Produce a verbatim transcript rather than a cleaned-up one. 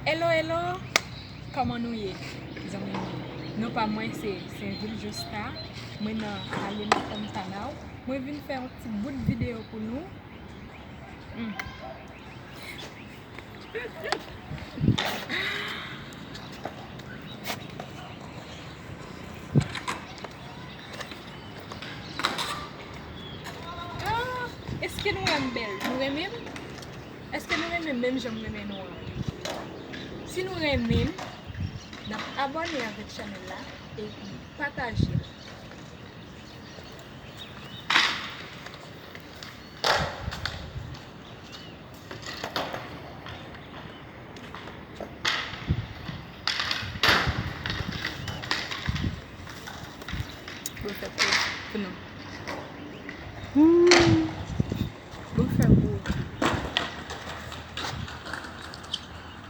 Hello, hello! Kòman nou ye, zanmi m yo? Non pa mwen se Sainvil Josta. Mwen nan Alema Pantanal. Mwen vin fè yon ti bout videyo pou nou. Hmm. Ah, èske nou wè m bèl? Nou renmen m? Èske nou renmen m menm jan m renmen nou an? Si nou renmen m, n ap abòne avèk chanèl la epi pataje l. Pou fè pou, pou nou.